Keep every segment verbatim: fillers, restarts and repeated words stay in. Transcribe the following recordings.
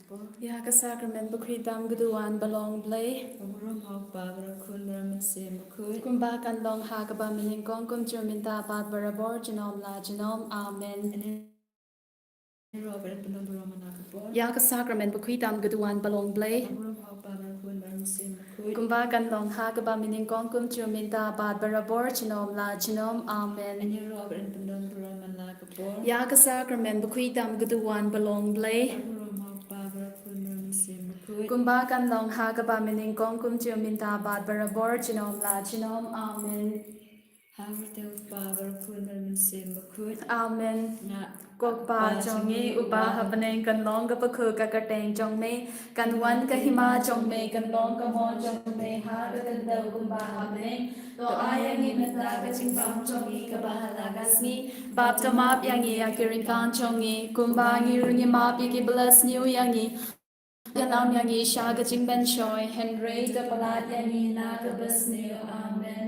Ïa ka sakramen bakhuid tam ka duwan ba long Blei. Kumba kan long ha kaba mynnyngkong, kumjuh mynta bad barabor junom la junom. Amen. Ïa ka sakramen bakhuid tam ka duwan ba long Blei. Kumba kan long ha kaba mynnyngkong, kumjuh mynta bad barabor junom la junom. Amen. Ïa ka sakramen bakhuid tam ka duwan ba long Blei. Kumba kan long ha kaba mynnyngkong, kumjuh mynta bad barabor junom la junom. Amen. Amen. Ko Kpa jong ngi uba ha bneng, kan long ka bakhuid ka kyrteng jong me, kan wan ka hima jong me, kan long ka mon jong me ha ka khyndew kumba ha bneng. To ai ïa ngi mynta ka jingbam jong ngi kaba ha la ka sngi, bad to map ïa ngi ïa ki ryngkang jong ngi, kumba ngi ruh ngi map ïa kiba la sniew ïa ngi. Ïalam ïa ngi sha ka jingpynshoi, hynrei to palat ïa ngi na kaba sniew. Amen.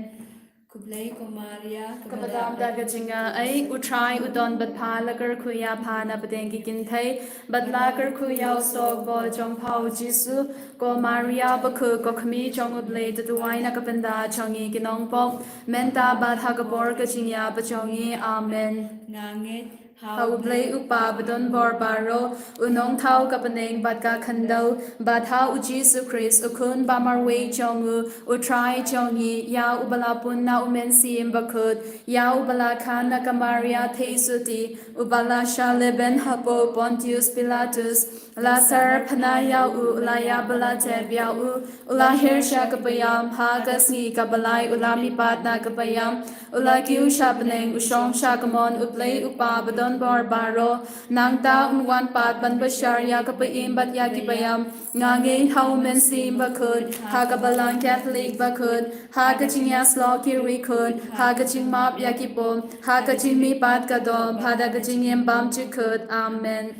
Khublei ko Maria, kaba dap da ka jingaiei, U Trai u don bad pha, la kyrkhu ïa pha na pdeng ki kynthei, bad la kyrkhu ïa u sohbor jong pha U Jisu. Ko Maria bakhuid, ko Kmie jong U Blei, to duwai na ka bynta jong ngi ki nongpop, mynta bad ha ka por ka jingïap jong ngi. Amen. Nga ngeit ha U Blei U Kpa badonbor baroh, U Nongthaw ka bneng bad ka khyndew, bad ha U Jisu Khrist, U Khun ba marwei jong U, U Trai jong ngi, ïa uba la pun na U Mynsiem Bakhuid, ïa uba la kha na ka Maria Theisotti, uba la shah lehbeiñ hapoh Pontius Pilatus, la syrphna ïa u, la ïap bad la tep ïa u, u la hiar sha ka païam, ha ka sngi kaba lai u la mihpat na ka païam, u la kiew sha bneng, u shong sha ka mon U Blei U Kpa badonbor baroh. Nangta un wan pat ban bishar ïa ka ba-im bad ïa ki ba-ïap. Nga ngeit ha U Mynsiem Bakhuid, ha ka Balang Katholik bakhuid, ha ka jingïasyllok ki riewkhuid, ha ka jingmap ïa ki pop, ha ka jingmihpat ka doh, bad ha ka jingim bymjukut. Amen.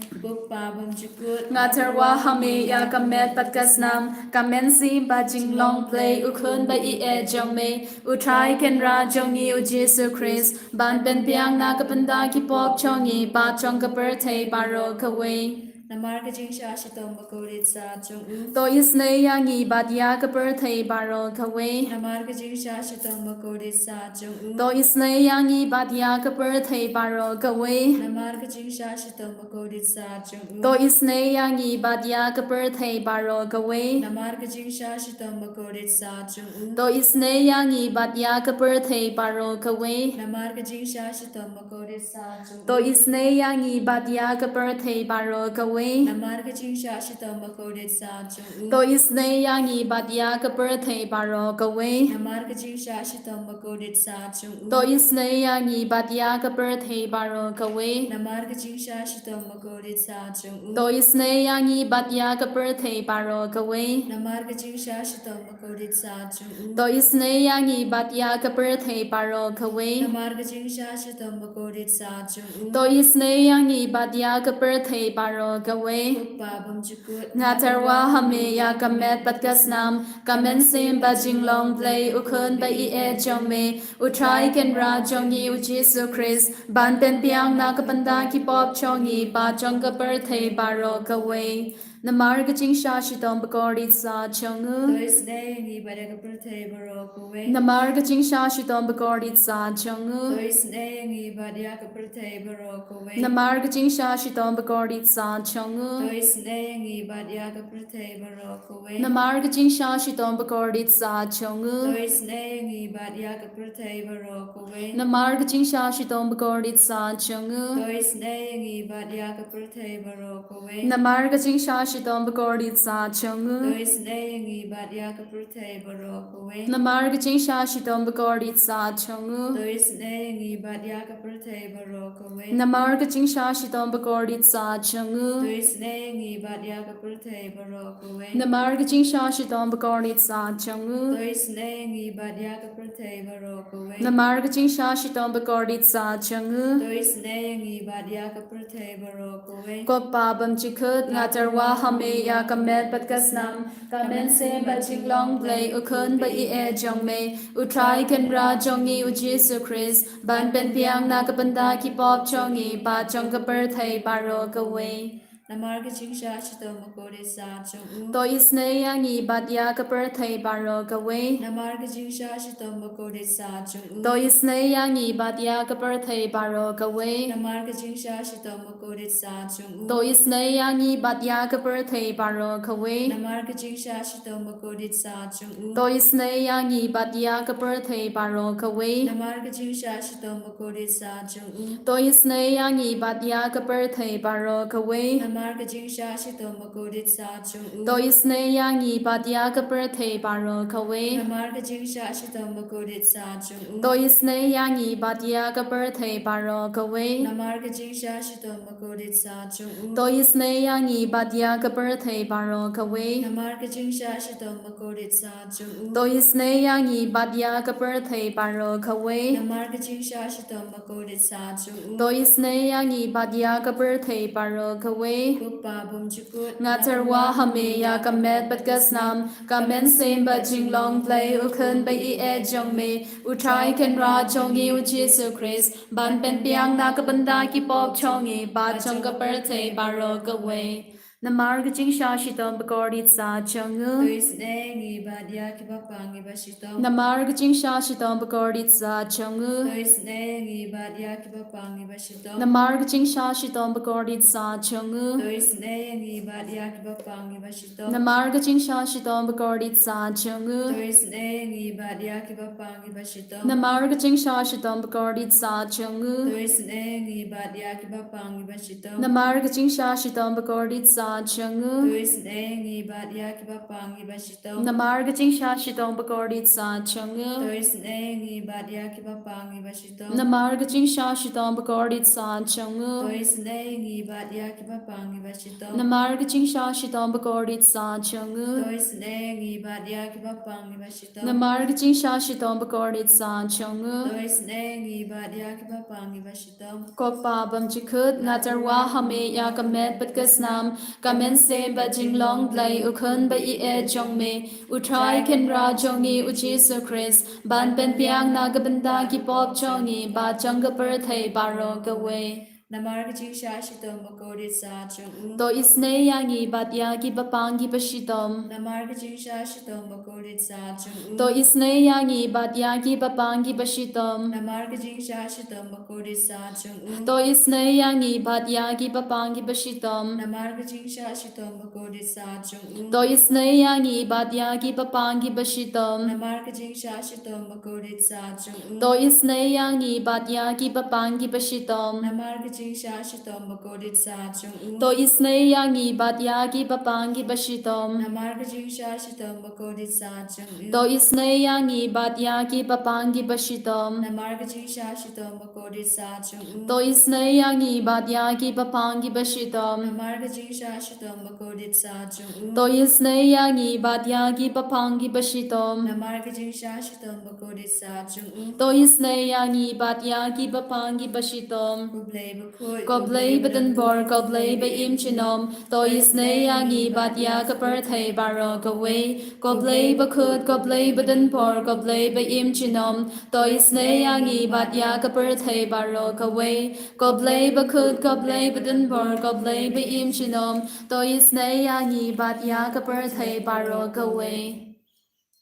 Nga tyrwa ha me ïa ka met bad ka snam, ka mynsiem bad jinglong Blei, U Khun ba ïeit jong me, U Trai Kynrad jong ngi U Jisu Khrist, ban pynbiang na ka bynta ki pop jong ngi bad jong ka pyrthei baroh kawei. Namar ka jingshah shitom bakordit sat jong u. To isynei ïa ngi bad ïa ka pyrthei baroh kawei. Namar ka jingshah shitom bakordit sat jong u. To isynei ïa ngi bad ïa ka pyrthei baroh kawei. Namar ka jingshah shitom bakordit sat jong u. To isynei ïa ngi bad ïa ka pyrthei baroh kawei. Namar ka jingshah shitom bakordit sat jong u. To isynei ïa ngi bad ïa ka pyrthei baroh kawei. Namar ka jingshah shitom bakordit sat jong u. To isynei ïa ngi bad ïa ka pyrthei baroh kawei. Namar ka jingshah shitom bakordit sat jong u. To isynei ïa ngi bad ïa ka pyrthei baroh kawei. Namar ka jingshah shitom bakordit sat jong u. To isynei ïa ngi bad ïa ka pyrthei baroh kawei. Namar ka jingshah shitom bakordit sat jong u. To isynei ïa ngi bad ïa ka pyrthei baroh kawei. Namar ka jingshah shitom bakordit sat jong u. To isynei ïa ngi bad ïa ka pyrthei baroh kawei. Namar ka jingshah shitom bakordit sat jong u. To isynei ïa ngi bad ïa ka pyrthei baroh kawei. Ko Kpa bymjukut. Nga tyrwa ha me ïa ka met bad ka snam, ka mynsiem bad jinglong Blei, U Khun ba ïeit jong me, U Trai Kynrad jong ngi U Jisu Khrist, ban pynbiang na ka bynta ki pop jong ngi bad jong ka pyrthei baroh kawei. Namar ka jingshah shitom bakordit sat jong u. To isynei ïa ngi bad ïa ka pyrthei baroh kawei. Namar ka jingshah shitom bakordit sat jong u. To isynei ïa ngi bad ïa ka pyrthei baroh kawei. Namar ka jingshah shitom bakordit sat jong u. To isynei ïa ngi bad ïa ka pyrthei baroh kawei. Namar ka jingshah shitom bakordit sat jong u. To isynei ïa ngi bad ïa ka pyrthei baroh kawei. Namar ka jingshah shitom bakordit sat jong u. To isynei ïa ngi bad ïa ka pyrthei baroh kawei. Namar ka jingshah shitom bakordit sat jong u. To isynei ïa ngi bad ïa ka pyrthei baroh kawei. Namar ka jingshah shitom bakordit sat jong u. To isynei ïa ngi bad ïa ka pyrthei baroh kawei. Namar ka jingshah shitom bakordit sat jong u. To isynei ïa ngi bad ïa ka pyrthei baroh kawei. Namar ka jingshah shitom bakordit sat jong u. To isynei ïa ngi bad ïa ka pyrthei baroh kawei. Namar ka jingshah shitom bakordit sat jong u. To isynei ïa ngi bad ïa ka pyrthei baroh kawei. Ko Kpa bymjukut, nga tyrwa ha me ïa ka met bad ka snam, ka mynsiem bad jinglong Blei, U Khun ba ïeit jong me, U Trai Kynrad jong ngi U Jisu Khrist, ban pynbiang na ka bynta ki pop jong ngi bad jong ka pyrthei baroh kawei. Namar ka jingshah shitom bakordit sat jong u. To isynei ïa ngi bad ïa ka pyrthei baroh kawei. Namar ka jingshah shitom bakordit sat jong u. To isynei ïa ngi bad ïa ka pyrthei baroh kawei. Namar ka jingshah shitom bakordit sat jong u. To isynei ïa ngi bad ïa ka pyrthei baroh kawei. Namar ka jingshah shitom bakordit sat jong u. To isynei ïa ngi bad ïa ka pyrthei baroh kawei. Namar ka jingshah shitom bakordit sat jong u. To isynei ïa ngi bad ïa ka pyrthei baroh kawei. Namar ka jingshah shitom bakordit sat jong u. To isynei ïa ngi bad ïa ka pyrthei baroh kawei. Namar ka jingshah shitom bakordit sat jong u. To isynei ïa ngi bad ïa ka pyrthei baroh kawei. Namar ka jingshah shitom bakordit sat jong u. To isynei ïa ngi bad ïa ka pyrthei baroh kawei. Namar ka jingshah shitom bakordit sat jong u. To isynei ïa ngi bad ïa ka pyrthei baroh kawei. Namar ka jingshah shitom bakordit sat jong u. To isynei ïa ngi bad ïa ka pyrthei baroh kawei. Ko Kpa bymjukut. Nga tyrwa ha me ïa ka met bad ka snam, ka mynsiem bad jinglong Blei u Khun ba ïeit jong me, u Trai Kynrad jong ngi u Jisu Khrist, ban pynbiang na ka bynta ki pop jong ngi bad jong ka pyrthei baroh kawei. Namar ka jingshah shitom bakordit sat jong u. To isynei ïa ngi bad ïa kiba pang kiba shitom. Namar ka jingshah shitom bakordit sat jong u. To isynei ïa ngi bad ïa kiba pang kiba shitom. Namar ka jingshah shitom bakordit sat jong u. To isynei ïa ngi bad ïa kiba pang kiba shitom. Namar ka jingshah shitom bakordit sat jong u. To isynei ïa ngi bad ïa kiba pang kiba shitom. Namar ka jingshah shitom bakordit sat jong u. To isynei ïa ngi bad ïa kiba pang kiba shitom. Namar ka jingshah shitom bakordit sat jong u. To isynei ïa ngi bad ïa kiba pang kiba shitom. Namar ka jingshah shitom bakordit sat jong u. To isynei ïa ngi bad ïa kiba pang kiba shitom. Namar ka jingshah shitom bakordit sat jong u. To isynei ïa ngi bad ïa kiba pang kiba shitom. Namar ka jingshah shitom bakordit sat jong u. To isynei ïa ngi bad ïa kiba pang kiba shitom. Namar ka jingshah shitom bakordit sat jong u. To isynei ïa ngi bad ïa kiba pang kiba shitom. Ko Kpa bymjukut, nga tyrwa ha me ïa ka met bad ka snam, ka mynsiem bad jinglong Blei u Khun ba ïeit jong me, u Trai Kynrad jong ngi u Jisu Khrist, ban pynbiang na ka bynta ki pop jong ngi bad jong ka pyrthei baroh kawei. Namar ka jingshah shitom bakordit sat jong u. To isynei ïa ngi bad ïa kiba pang kiba shitom. Namar ka jingshah shitom bakordit sat jong u. To isynei ïa ngi bad ïa kiba pang kiba shitom. Namar ka jingshah shitom bakordit sat jong u. To isynei ïa ngi bad ïa kiba pang kiba shitom. Namar ka jingshah shitom bakordit sat jong u. To isynei ïa ngi bad ïa kiba pang kiba shitom. Namar ka jingshah shitom bakordit sat jong u. To isynei ïa ngi bad ïa kiba pang kiba shitom. Namar ka jingshah shitom bakordit sat jong u. To isynei ïa ngi bad ïa kiba pang kiba shitom. Namar ka jingshah shitom bakordit sat jong u. To isynei ïa ngi bad ïa kiba pang kiba shitom. Namar ka jingshah shitom bakordit sat jong u. To isynei ïa ngi bad ïa kiba pang kiba shitom. Namar ka jingshah shitom bakordit sat jong u. To isynei ïa ngi bad ïa kiba pang kiba shitom. Namar ka jingshah shitom bakordit sat jong u. To isynei ïa ngi bad ïa kiba pang kiba shitom. Ko Blei bakhuid, ko Blei badonbor, ko Blei ba im junom, to isynei ïa ngi bad ïa ka pyrthei baroh kawei. Ko Blei bakhuid, ko Blei badonbor, ko Blei ba im junom, to isynei ïa ngi bad ïa ka pyrthei baroh kawei. Ko Blei bakhuid, ko Blei badonbor, ko Blei ba im junom, to isynei ïa ngi bad ïa ka pyrthei baroh kawei.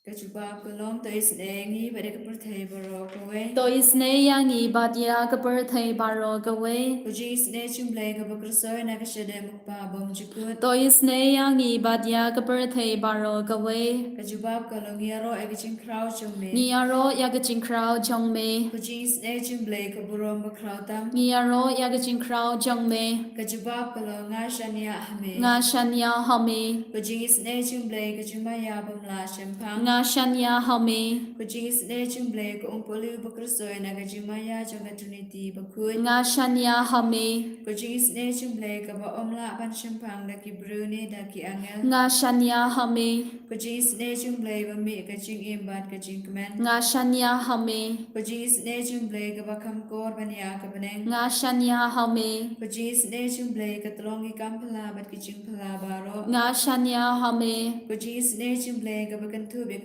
Ka jubab ka long, to isynei ïa ngi bad ïa ka pyrthei baroh kawei. To isynei ïa ngi bad ïa ka pyrthei baroh kawei. Ka jingisynei jong U Blei kaba kyrshoi na ka shadem U Kpa bymjukut. To isynei ïa ngi bad ïa ka pyrthei baroh kawei. Ka jubab ka long, ngi ïaroh ïa ka jingkhraw jong me. Ngi ïaroh ïa ka jingkhraw jong me. Ka jingisynei jong U Blei ka burom bakhraw tam. Ngi ïaroh ïa ka jingkhraw jong me. Ka jubab ka long, nga shaniah ha me. Nga shaniah ha me. Ka jingisynei jong U Blei ka jingmaïa bym lah shemphang. Nga shaniah ha me. Ka jingisynei jong U Blei ka umpohliew ba kyrshoi na ka jingmaïa jong ka Trinity bakhuid. Nga shaniah ha me. Ka jingisynei jong U Blei kaba ym lah ban shemphang da ki briew ne da ki angel. Nga shaniah ha me. Ka jingisynei jong U Blei ba mih ka jingim bad ka jingkmen. Nga shaniah ha me. Ka jingisynei jong U Blei kaba kham kor ban ïa ka bneng. Nga shaniah ha me. Ka jingisynei jong U Blei ka tlong ïa ki kam phylla bad ki jingphylla baroh. Nga shaniah ha me. Ka jingisynei jong U Blei kaba kynthup ïa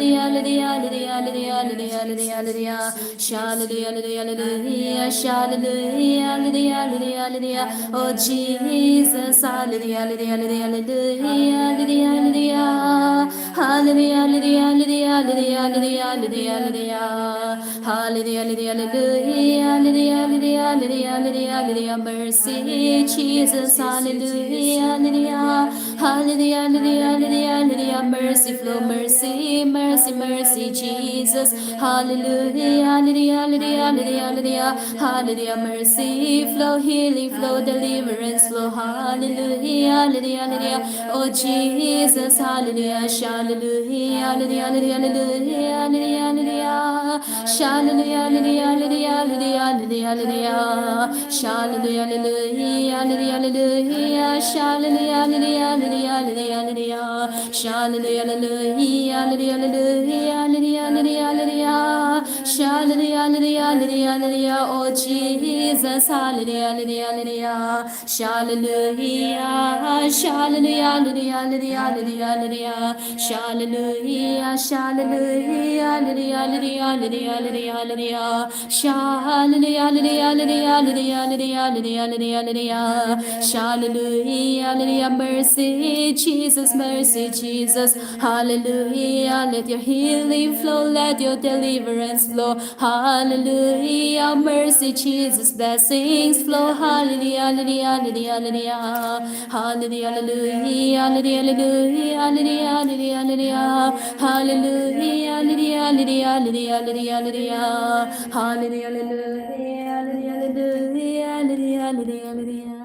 Hallelujah, hallelujah, hallelujah, hallelujah, hallelujah, hallelujah, hallelujah. Hallelujah, hallelujah, hallelujah, hallelujah, hallelujah, hallelujah. Oh Jesus, hallelujah, hallelujah, hallelujah, hallelujah, hallelujah, hallelujah. Hallelujah, hallelujah, hallelujah, hallelujah, hallelujah, hallelujah, hallelujah. Hallelujah, hallelujah, hallelujah, hallelujah, hallelujah, hallelujah, hallelujah. Mercy, Jesus, hallelujah, hallelujah. Hallelujah, hallelujah, hallelujah, hallelujah. Mercy flow, mercy, mercy, mercy, Jesus. Hallelujah, hallelujah, hallelujah, hallelujah, hallelujah. Hallelujah, mercy flow, healing flow, deliverance flow. Hallelujah, hallelujah, hallelujah. Oh Jesus, hallelujah, hallelujah, hallelujah, hallelujah, hallelujah, hallelujah. Hallelujah, hallelujah, hallelujah, hallelujah, hallelujah, hallelujah. Hallelujah, hallelujah, hallelujah, hallelujah. Hallelujah, hallelujah, hallelujah, hallelujah, hallelujah. Hallelujah, hallelujah, hallelujah, hallelujah, hallelujah, hallelujah. Hallelujah, hallelujah, hallelujah, hallelujah. Oh Jesus, hallelujah, hallelujah, hallelujah. Hallelujah, hallelujah, hallelujah, hallelujah, hallelujah, hallelujah. Hallelujah, hallelujah, hallelujah, hallelujah, hallelujah, hallelujah. Hallelujah, hallelujah, hallelujah, hallelujah, hallelujah, hallelujah, hallelujah. Hallelujah, hallelujah, mercy, Jesus, mercy, Jesus. Hallelujah, let your healing flow, let your deliverance flow. Hallelujah, mercy, Jesus, blessings flow. Hallelujah, hallelujah, hallelujah, hallelujah. Hallelujah, hallelujah, hallelujah, hallelujah, hallelujah, hallelujah, hallelujah. Hallelujah, hallelujah, hallelujah, hallelujah, hallelujah. Hallelujah, hallelujah, hallelujah, hallelujah, hallelujah, hallelujah, hallelujah.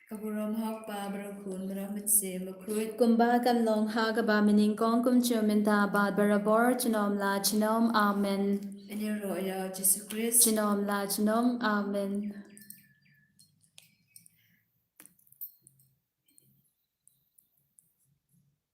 Ka burom ha u Kpa bad ha u Khun bad ha u Mynsiem Bakhuid. Kumba kan long ha kaba mynnyngkong kumjuh mynta bad barabor junom la junom. Amen. Ngin ïaroh ïa u Jisu Khrist. Junom la junom. Amen.